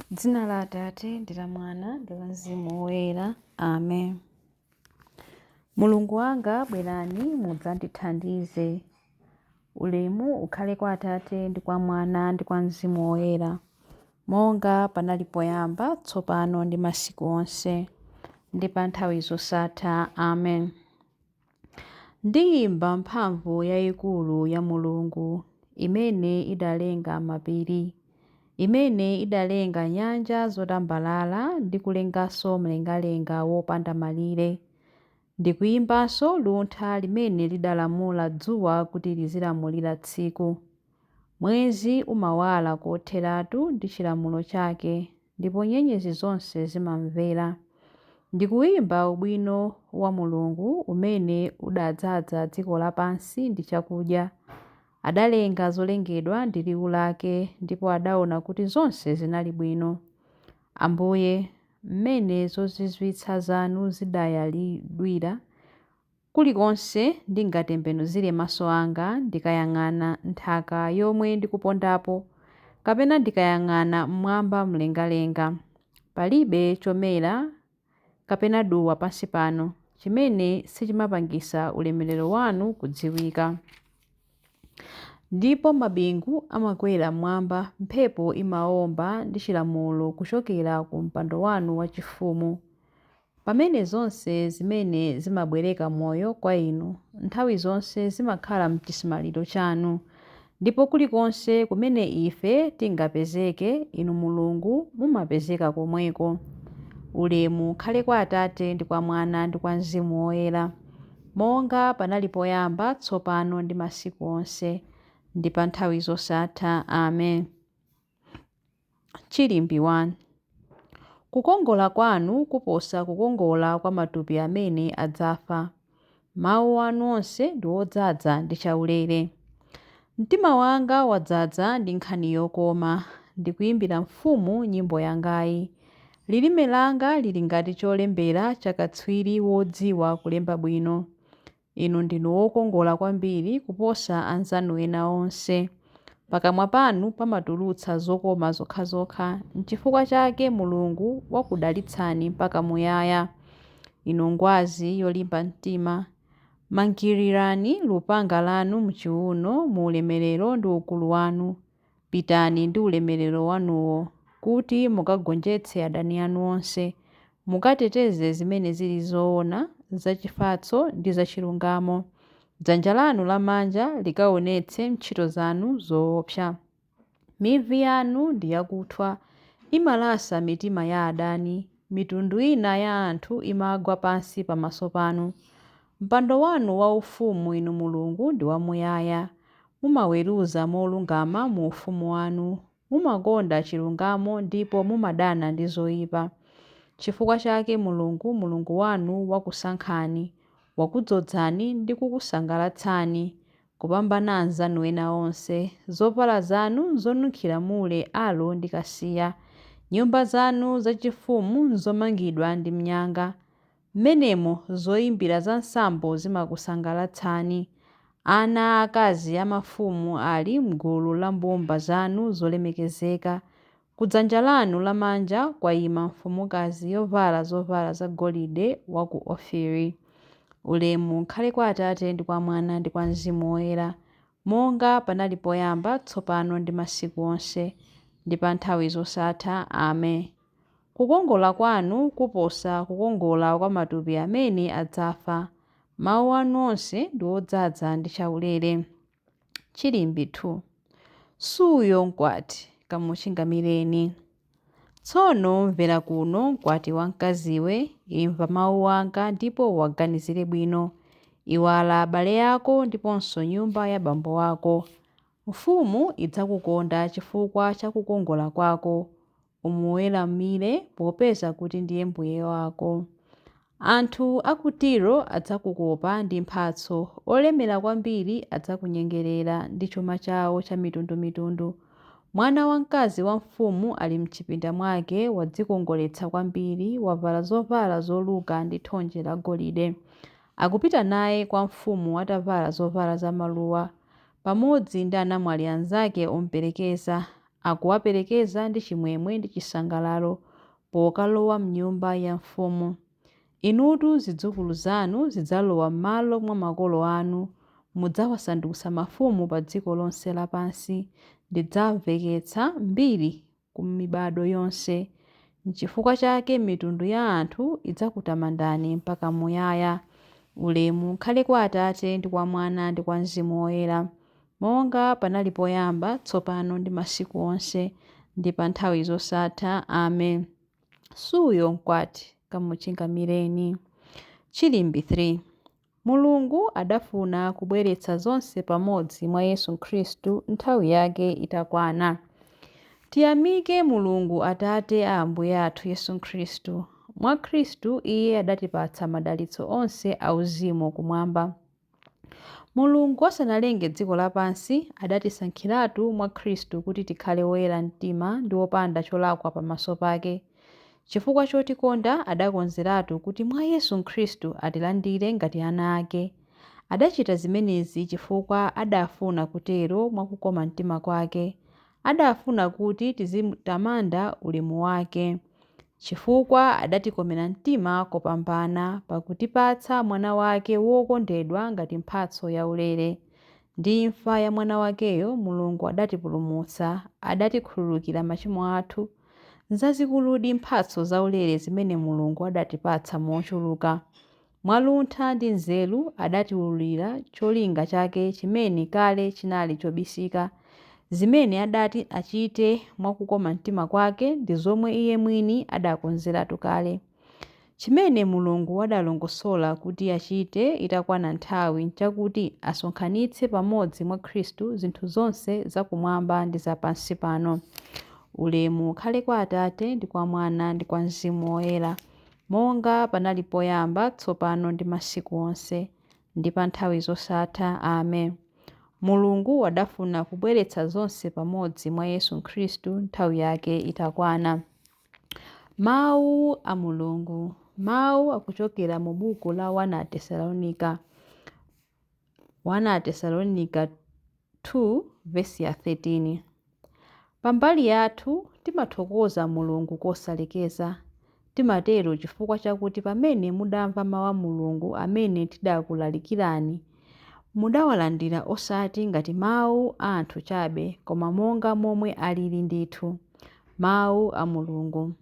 Dzina la Atate ndi la Mwana ndi la Mzimu Woyera. Amen. Mulungu wanga, bwerani mudzandithandize. Ulemu ukhale kwa Atate ndi kwa Mwana ndi kwa Mzimu Woyera, monga panali poyamba, tsopano ndi masiku onse, ndi pa nthawi zosatha. Amen. Ndiyimba mphamvu yayikulu ya Mulungu, imene idalenga mapiri, imene idalenga nyanja zotambalala ndi kulenganso mlengalenga wopanda malire. Ndikuyimbanso luntha limene lidalamula dzuwa kuti lizilamulira tsiku. Mwezi umawala kotheratu ndi chilamulo chake, ndipo nyenyezi zonse zimamvera. Ndikuyimba ubwino wa Mulungu umene udadzaza dziko lapansi ndi chakudya. Adalenga zolengedwa ndi liwu lake, ndipo adaona kuti zonse zinali bwino. Ambuye, mmene zozizwitsa zanu zidayalidwira, kulikonse ndingatembenuzire maso anga ndikayang'ana nthaka yomwe ndikupondapo, kapena ndikayang'ana mmwamba mlengalenga. Palibe chomera kapena duwa pansi pano chimene sichimapangisa ulemerero wanu kudziwika. Ndipo mabingu amakwera mmwamba, mphepo imawomba ndi chilamulo kuchokera ku mpando wanu wachifumu. Pamene zonse zimene zimabwereka moyo kwa inu, nthawi zonse zimakhala m'chisamaliro chanu. Ndipo kulikonse kumene ife tingapezeke, inu Mulungu mumapezeka komweko. Ulemu ukhale kwa Atate ndi kwa Mwana ndi kwa Mzimu Woyera, monga panali poyamba, tsopano ndi masiku onse, ndi pa nthawi zosatha. Amen. Chilimbi 1. Kukongola kwanu kuposa kukongola kwa matupi amene adzafa. Mawu anu onse ndi odzaza ndi chaulere. Mtima wanga wadzaza ndi nkhani yokoma, ndikuyimbira mfumu nyimbo yangayi. Lilime langa lili ngati cholembera cha katswiri wodziwa kulemba bwino. Inu ndinu wokongola kwambiri kuposa anzanu ena onse. Pakamwa panu pamatulutsa zokoma zokhazokha, n'chifukwa chake Mulungu wakudalitsani mpaka muyaya. Inu ngwazi yolimba mtima, mangirirani lupanga lanu m'chiwuno mu ulemerero ndi ukulu wanu. Pitani ndi ulemerero wanuwo, kuti mukagonjetse adani anu onse, mukateteze zimene zili zoona, zachifatso ndi zachilungamo. Dzanja lanu lamanja likaonetse ntchito zanu zoopsa. Mivi yanu ndi yakuthwa, imalasa mitima ya adani. Mitundu ina ya anthu imagwa pansi pamaso panu. Mpando wanu waufumu, inu Mulungu, ndi wamuyaya. Mumaweruza molungama mu ufumu wanu. Mumakonda chilungamo ndipo mumadana ndi zoyipa. Chifukwa chake Mulungu, Mulungu wanu wakusankhani, wakudzozani ndi kukusangalatsani kupambana anzanu ena onse. Zovala zanu n'zonunkhira mure, aloe ndi kasiya. Nyumba zanu zachifumu n'zomangidwa ndi mnyanga. M'menemo zoyimbira za nsambo zimakusangalatsani. Ana aakazi a mafumu ali m'gulu la mbumba zanu zolemekezeka. Kudzanja lanu lamanja kwayima mfumukazi yovala zovala zagolide wa ku Ofiri. Ulemu ukhale kwa Atate ndi kwa Mwana ndi kwa Mzimu Woyera, monga panali poyamba, tsopano ndi masiku onse, ndi pa nthawi zosatha. Amen. Kukongola kwanu kuposa kukongola kwa matupi amene adzafa. Mawu anu onse ndi odzaza ndi chaulere. Chilimbi 2. Suyo mkwati, kamuchingamireni. Tsono mvera kuno, mkwati wamkaziwe, imva mawu anga ndipo uwaganizire bwino. Iwala abale ako ndiponso nyumba ya abambo ako. Mfumu idzakukonda chifukwa cha kukongola kwako. Umuweramire popeza kuti ndiye mbuye wako. Anthu a ku Tiro adzakukopa ndi mphatso, olemera kwambiri adzakunyengerera ndi chuma chawo cha mitundumitundu. Mwana wamkazi wa mfumu ali m'chipinda mwake wadzikongoletsa kwambiri, wavala zovala zoluka ndi thonje lagolide. Akupita naye kwa mfumu atavala zovala zamaluwa, pamodzi ndi anamwali anzake omuperekeza. Akuwaperekeza ndi chimwemwe ndi chisangalalo pokalowa m'nyumba ya mfumu. Inutu zidzukulu zanu zidzalowa m'malo mwa makolo anu, mudzawasandutsa mafumu pa dziko lonse lapansi. Ndidzamveketsa mbiri ku mibado yonse. N'chifukwa chake mitundu ya anthu idzakutamandani mpaka muyaya. Ulemu ukhale kwa Atate ndi kwa Mwana ndi kwa Mzimu Woyera, monga panali poyamba, tsopano ndi masiku onse, ndi pa nthawi zosatha. Amen. Suyo mkwati kamuchingamireni. Chilimbi 3. Mulungu adafuna kubweretsa zonse pamodzi mwa Yesu Khristu nthawi yake itakwana. Tiyamike Mulungu Atate a Ambuye athu Yesu Khristu. Mwa Khristu Iye adatipatsa madalitso onse auzimu kumwamba. Mulungu asanalenge dziko lapansi adatisankhiratu mwa Khristu kuti tikhale oyera mtima ndi opanda cholakwa pamaso pake. Chifukwa chotikonda adakonzeratu kuti mwa Yesu Khristu atilandire ngati ana ake. Adachita zimenezi chifukwa adafuna kutero mwakukoma mtima kwake. Adafuna kuti tizitamanda ulemu wake. Chifukwa adatikomera mtima kopambana pakutipatsa Mwana wake wokondedwa ngati mphatso yaulere. Ndi imfa ya Mwana wakeyo Mulungu adatipulumutsa, adatikhululukira machimo athu. Nzazikuludi mphatso zaulere zimene Mulungu adatipatsa mochuluka. Mwaluntha ndi nzeru adatiwululira cholinga chake chimene kale chinali chobisika. Zimene adati achite mwakukoma mtima kwake ndi zomwe Iye mwini adakonzeratu kale. Chimene Mulungu adalongosola kuti achite itakwana nthawi nchakuti asonkhanitse pamodzi mwa Khristu zinthu zonse zakumwamba ndi zapansi pano. Ulemu ukhale kwa Atate ndi kwa Mwana ndi kwa Mzimu Woyera, monga panali poyamba, tsopano ndi masiku onse, ndi pa nthawi zosatha. Amen. Mulungu adafuna kubweretsa zonse pamodzi mwa Yesu Khristu nthawi yake itakwana. Mawu a Mulungu. Mawu akuchokera mu buku la 1 Atesalonika. 1 Atesalonika 2 vesi ya 13. Pambali yathu timathokoza Mulungu kosalekeza. Timatero chifukwa chakuti pamene mudamva mawu a Mulungu amene tidakulalikirani, mudawalandira osati ngati mawu a anthu chabe, koma monga momwe alili ndithu, mawu a Mulungu.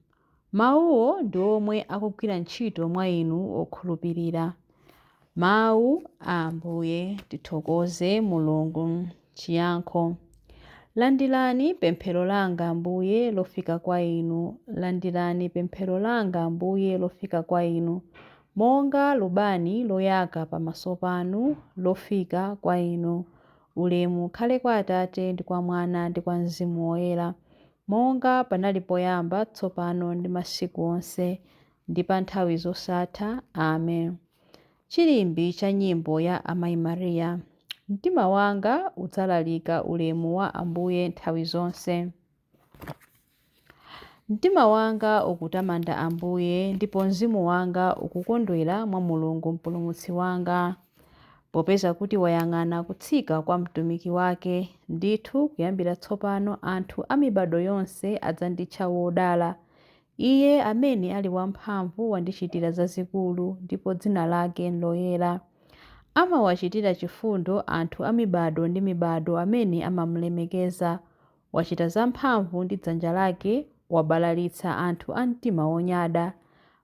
Mawuwo ndi omwe akugwira ntchito mwa inu okhulupirira. Mawu a Ambuye. Tithokoze Mulungu. Chiyankho. Landirani pemphero langa Ambuye lofika kwa inu. Landirani pemphero langa Ambuye lofika kwa inu, monga lubani loyaka pamaso panu lofika kwa inu. Ulemu ukhale kwa Atate ndi kwa Mwana ndi kwa Mzimu Woyera, monga panali poyamba, tsopano ndi masiku onse, ndi pa nthawi zosatha. Amen. Chilimbi cha nyimbo ya Amayi Mariya. Mtima wanga udzalalika ulemu wa Ambuye nthawi zonse. Mtima wanga ukutamanda Ambuye, ndipo mzimu wanga ukukondwera mwa Mulungu Mpulumutsi wanga, popeza kuti wayang'ana kutsika kwa mtumiki wake. Ndithu kuyambira tsopano anthu a mibado yonse adzanditcha wodala. Iye amene ali wamphamvu wandichitira zazikulu, ndipo dzina lake nloyera. Amawachitira chifundo anthu a mibado ndi mibado amene amamulemekeza. Wachita zamphamvu ndi dzanja lake, wabalalitsa anthu a mtima wonyada.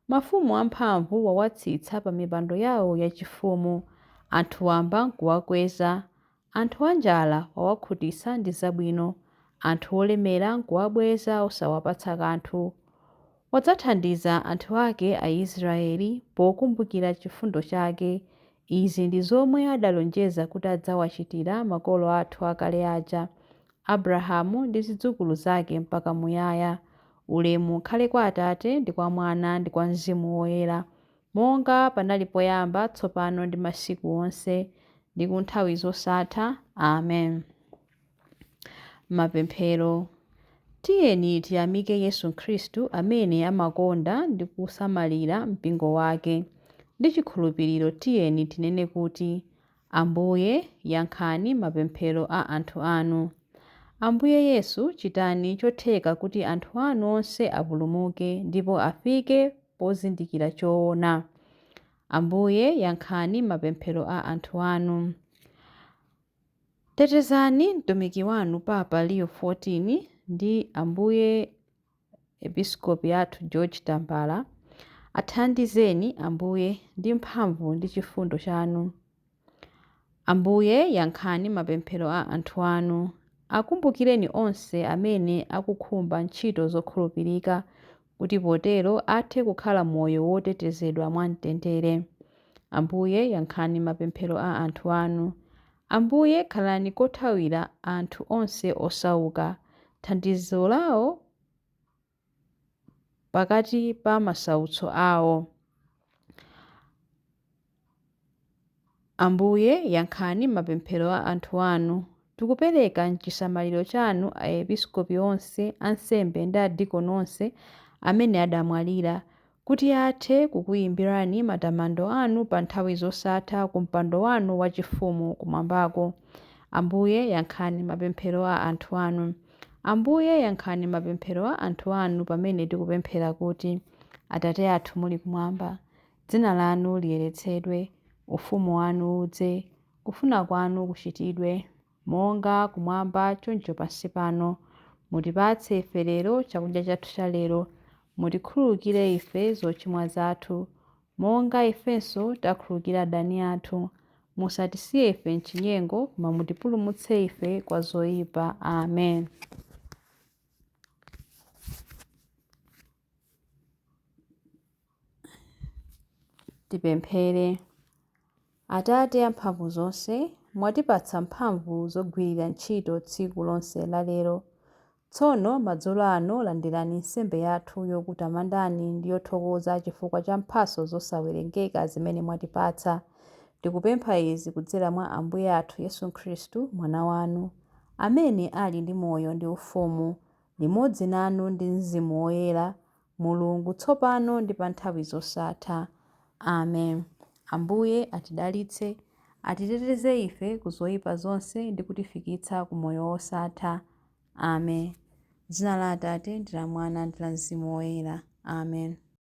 Mafumu amphamvu wawatsitsa pa mipando yawo yachifumu, anthu wamba nkuwakweza. Anthu anjala wawakhutitsa ndi zabwino, anthu olemera nkuwabweza osawapatsa kanthu. Wadzathandiza anthu ake Aisraeli pokumbukira chifundo chake. Izi ndi zomwe adalonjeza kuti adzawachitira makolo athu akale aja, Abrahamu ndi zidzukulu zake mpaka muyaya. Ulemu ukhale kwa Atate ndi kwa Mwana ndi kwa Mzimu Woyera, monga panali poyamba, tsopano ndi masiku onse, ndi ku nthawi zosatha. Amen. Mapemphero. Tiyeni tiyamike Yesu Khristu amene amakonda ndi kusamalira mpingo wake. Ndi chikhulupiriro tiyeni tinene kuti, Ambuye, yankhani mapemphero a anthu anu. Ambuye Yesu, chitani chotheka kuti anthu anu onse apulumuke ndipo afike pozindikira choona. Ambuye, yankhani mapemphero a anthu anu. Tetezani mtumiki wanu Papa Leo XIV ndi Ambuye Episkopi athu George Tambala. Athandizeni Ambuye ndi mphamvu ndi chifundo chanu. Ambuye, yankhani mapemphero a anthu anu. Akumbukireni onse amene akukhumba ntchito zokhulupirika, kuti potero athe kukhala moyo wotetezedwa mwamtendere. Ambuye, yankhani mapemphero a anthu anu. Ambuye, khalani kothawira anthu onse osauka, thandizo lawo pakati pa masautso awo. Ambuye, yankhani mapemphero a anthu anu. Tikupereka m'chisamaliro chanu aepiskopi onse, ansembe ndi adikoni onse amene adamwalira, kuti athe kukuyimbirani matamando anu pa nthawi zosatha ku mpando wanu wachifumu kumwambako. Ambuye, yankhani mapemphero a anthu anu. Ambuye, yankhani mapemphero a anthu anu pamene tikupemphera kuti: Atate athu muli kumwamba, dzina lanu liyeretsedwe, ufumu wanu udze, kufuna kwanu kuchitidwe, monga kumwamba choncho pansi pano. Mutipatse ife lero chakudya chathu cha lero. Mutikhululukire ife zochimwa zathu, monga ifenso takhululukira adani athu. Musatisiye ife m'chinyengo, koma mutipulumutse ife kwa zoyipa. Amen. Tipemphere. Atate amphamvu zonse, mwatipatsa mphamvu zogwirira ntchito tsiku lonse la lero. Tsono madzulo ano landirani nsembe yathu yokutamandani ndi yothokoza chifukwa cha mphatso zosawerengeka zimene mwatipatsa. Tikupempha izi kudzera mwa Ambuye athu Yesu Khristu, Mwana wanu, amene ali ndi moyo ndi ufumu, limodzi nanu ndi Mzimu Woyera, Mulungu tsopano ndi pa nthawi zosatha. Amen. Ambuye atidalitse, atiteteze ife ku zoyipa zonse ndi kutifikitsa ku moyo wosatha. Amen. Dzina la Atate ndi la Mwana ndi la Mzimu Woyera. Amen.